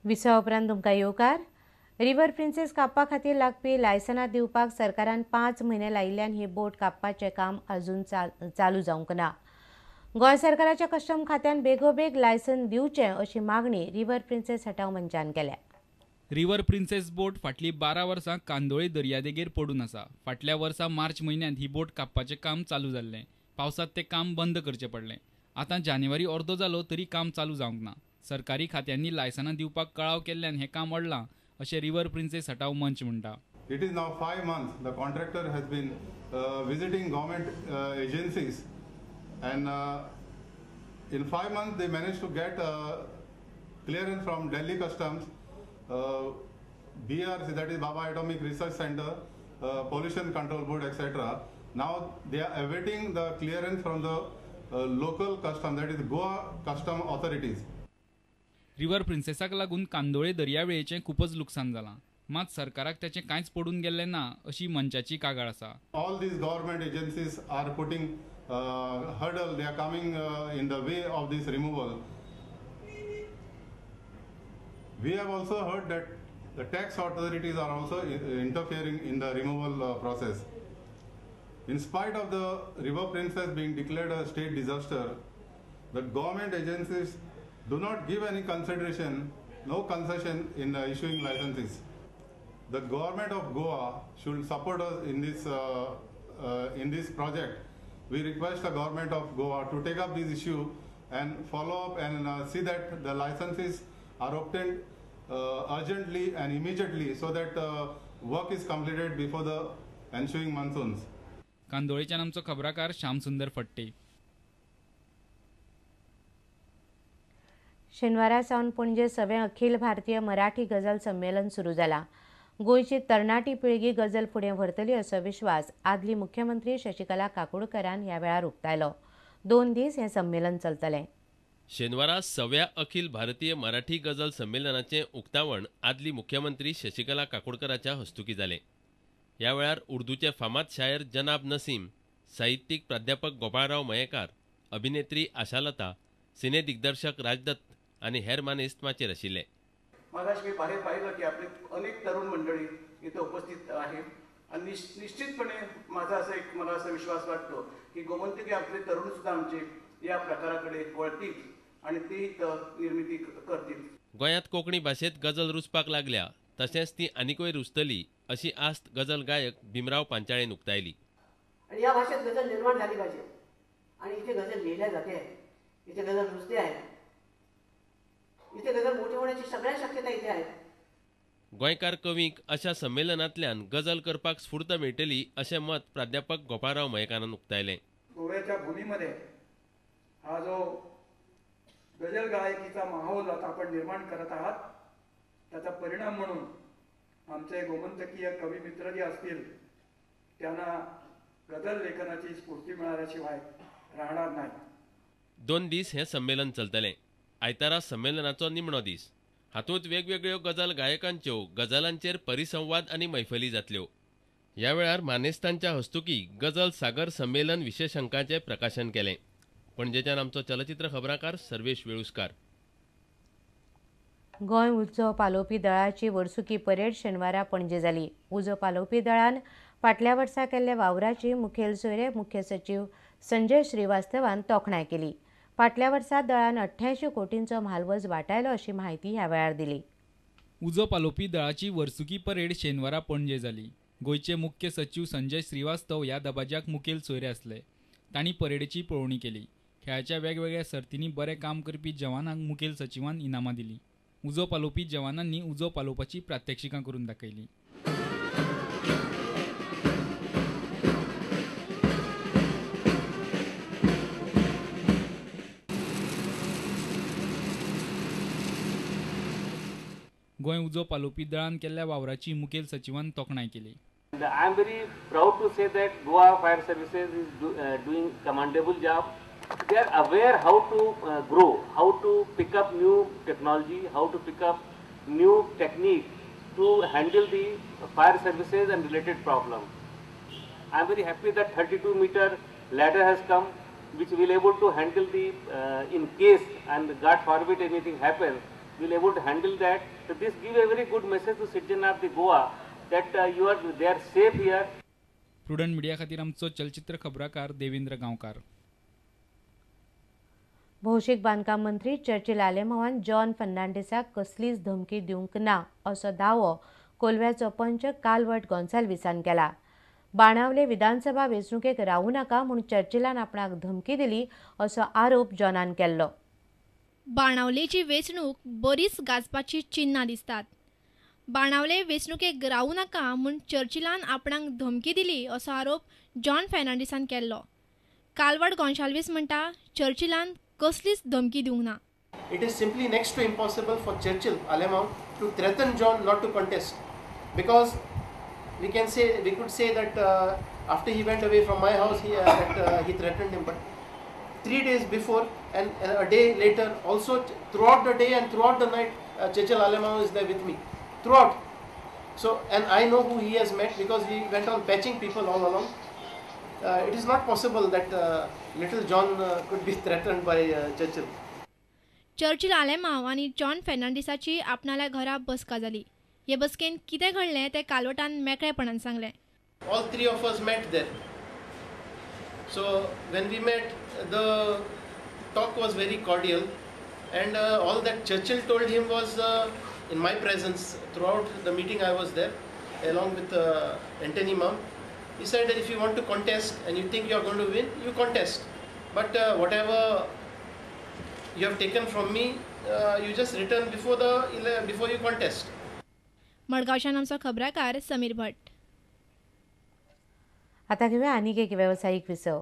विसवा उपरांत तुमकां येवकार. रिव्हर प्रिन्सेस कापपा खातीर लागपी लायसनां दिवपाक सरकारान 5 म्हयने लायिल्ल्यान ही बोट कापपाचें काम अजून चालू जावंक ना. गोंय सरकाराच्या कस्टम खात्यान बेगोबेग लायसन दिवचें अशी मागणी रिव्हर प्रिन्सेस हटाव मंचान केल्या. रिव्हर प्रिन्सेस बोट फाटलीं 12 वर्सां कांदोळे दर्यादेगेर पडून आसा. फाटल्या वर्सा मार्च म्हयन्यांत ही बोट कापपाचें काम चालू जाल्लें. पावसांत तें काम बंद करचें पडलें. आतां जानेवारी अर्दो जालो तरी काम चालू जावंक ना. सरकारी खात्यांनी लायसनां दिवपाक कळाव केल्ल्यान हें काम अडलां अशें रिव्हर प्रिन्सेस हटाव मंच म्हणटा. It is now 5 months the contractor has been visiting government agencies and in 5 months they managed to get clearance from Delhi Customs, BRC, that is Bhabha Atomic Research Center, Pollution Control Board, etc. Now they are awaiting the clearance from the local custom, that is Goa custom authorities. River प्रिन्सेसाक लागून कांदोळे दर्यावेळेचें खूपच लुकसाण जालां. मात सरकाराक ताचें कांयच पडून गेल्लें ना अशी मंचाची कागाळ आसा. All these government agencies are putting hurdle, they are coming in the way of this removal. We have also heard that the tax authorities are also interfering in the removal process. In spite of the River Princess being declared a state disaster, the government agencies do not give any consideration, no concession in issuing licenses. The government of Goa should support us in this project. We request the government of Goa to take up this issue and follow up and see that the licenses are obtained urgently and immediately so that work is completed before the ensuing monsoons. कांदोळेच्यान आमचो खबराकार श्यामसुंदर फट्टे. शेनवारा सावन पणजे सवें अखिल भारतीय मराठी गझल संमेलन सुरू जालां. गोंयची तरणाटी पिळगी गझल फुडें व्हरतली असो विश्वास आदली मुख्यमंत्री शशिकला काकोडकरान ह्या वेळार उक्तायलो. 2 दीस हें संमेलन चलतलें. शेनवारा सव्या अखिल भारतीय मराठी गझल संमेलनाचें उक्तावण आदली मुख्यमंत्री शशिकला काकोडकराच्या हस्तुकीं जालें. ह्या वेळार उर्दूचे फामाद शायर जनाब नसीम, साहित्यीक प्राध्यापक गोपाळराव मयेकार, अभिनेत्री आशालता, सिने दिग्दर्शक राजदत्त आनी हेर मानेस्त माचयेर आशिल्ले. मगाशी मी बाहेर पाहिलं की आपली अनेक तरुण मंडळी इथं उपस्थित आहे आणि निश्चितपणे माझा असा एक मला असा विश्वास वाटतो की गोमंतकी आपले तरुण सुद्धा आमचे या प्रकाराकडे वळतील आणि ते इथं निर्मिती करतील. गोंयांत कोंकणी भाशेंत गझल रुजपाक लागल्या तशेंच ती आनिकूय रुजतली अशी आस्त गझल गायक भीमराव पांचाळेन उक्तायली. आणि या भाषेत गझल निर्माण झाली पाहिजे आणि इथे गझल लिहिल्या जाते आहे, इथे गझल रुजते आहे, इथे गझल मोठी होण्याची सगळ्या शक्यता इथे आहेत. गोंयकार कवींक अशा संमेलनांतल्यान गझल करपाक स्फूर्त मेळटली अशें मत प्राध्यापक गोपाळराव मयेकारान उक्तायलें. गोव्याच्या भूमीमध्ये हा जो गझल गायकीचा माहोल आता आपण निर्माण करत आहात त्याचा परिणाम म्हणून आमचे गोमंतकीय कवी मित्र जे असतील त्यांना गझल लेखनाची स्फूर्ती मिळाल्याशिवाय राहणार नाही. 2 दीस हें संमेलन चलतलें. आयतारा संमेलनाचो निमणो दीस. हातूंत वेगवेगळ्यो गझल गायकांच्यो गझलांचेर परिसंवाद आनी मैफली जातल्यो. ह्या वेळार मानेस्तांच्या हस्तुकीं गझल सागर संमेलन विशेषांकाचें प्रकाशन केलें. पणजेच्यान आमचो चलचित्र खबराकार सर्वेश वेळुस्कार. गोंय उजो पालोवपी दळाची वर्सुकी परेड शेनवारा पणजे जाली. उजो पालोवपी दळान फाटल्या वर्सा केल्ल्या वावराची मुखेल सोयरे मुख्य सचीव संजय श्रीवास्तवान तोखणाय केली. फाटल्या वर्सा दळान 88 कोटींचो म्हालवज वाटायलो अशी म्हायती ह्या वेळार दिली. उजो पालोवपी दळाची वर्सुकी परेड शेनवारा पणजे जाली. गोंयचे मुख्य सचीव संजय श्रीवास्तव ह्या दबाज्याक मुखेल सोयरे आसले. तांणी परेडीची पळोवणी केली. खेळाच्या वेगवेगळ्या सर्तींनी बरें काम करपी जवानांक मुखेल सचिवान इनामां दिलीं. उजो पालोवपी जवानांनी उजो पालोवपाची प्रात्यक्षिकां करून दाखयलीं. गोंय उजो पालोवपी दळान केल्ल्या वावराची मुखेल सचिवान तोखणाय केली. I am very proud to say that Goa Fire Services is doing commendable job. They are aware how to grow, how to pick up new technology, how to pick up new technique to handle the fire services and related problem. I am very happy that 32-meter ladder has come, which will able to handle the in case and God forbid anything happens, will able to handle that. So this give a very good message to citizen of the Goa that you are they are safe here. Prudent media खातीर आमचो चलचित्र खबराकार देवेंद्र गांवकार. भौशीक बांदकाम मंत्री Churchill आलेमावान John फर्नांडीसाक कसलीच धमकी दिवंक ना असो दावो कोलव्याचो पंच कालवट गोन्साल्विसान केला. बाणावले विधानसभा वेंचणुकेक रावूं नाका म्हूण चर्चिलान आपणाक धमकी दिली असो आरोप जॉनान केल्लो. बाणावलेची वेंचणूक बरीच गाजपाची चिन्हां दिसतात. बाणावले वेंचणुकेक रावूं नाका म्हूण चर्चिलान आपणाक धमकी दिली असो आरोप जॉन फर्नांडीसान केल्लो. कालवट गोन्साल्वीस म्हणटा चर्चिलान कसलीच धमकी दिवंक ना. It is simply next to impossible for Churchill Alemao to threaten John not to contest, because we could say that after he went away from my house, he threatened him. But 3 days before and a day later, also throughout the day and throughout the night, Churchill Alemao is there with me throughout. So, and I know who he has met because he went on patching people all along. It is not possible that little John could be threatened by Churchill. Churchill Alemao आनी John फर्नांडीसाची आपणाल्या घरा बसका जाली. हे बसकेन कितें घडलें तें कालवटान मेकळेपणान सांगलें. All three of us met there. So when we met, the talk was very cordial, and all that Churchill told him was in my presence. Throughout the meeting I was there along with Anthony Mom. He said that if you want to contest and you think you are going to win, you contest. But whatever you have taken from me, you just return before you contest. मडगांवच्यान आमचो खबराकार समीर भट. आता घेऊया आनीक एक वेवसायीक विसव.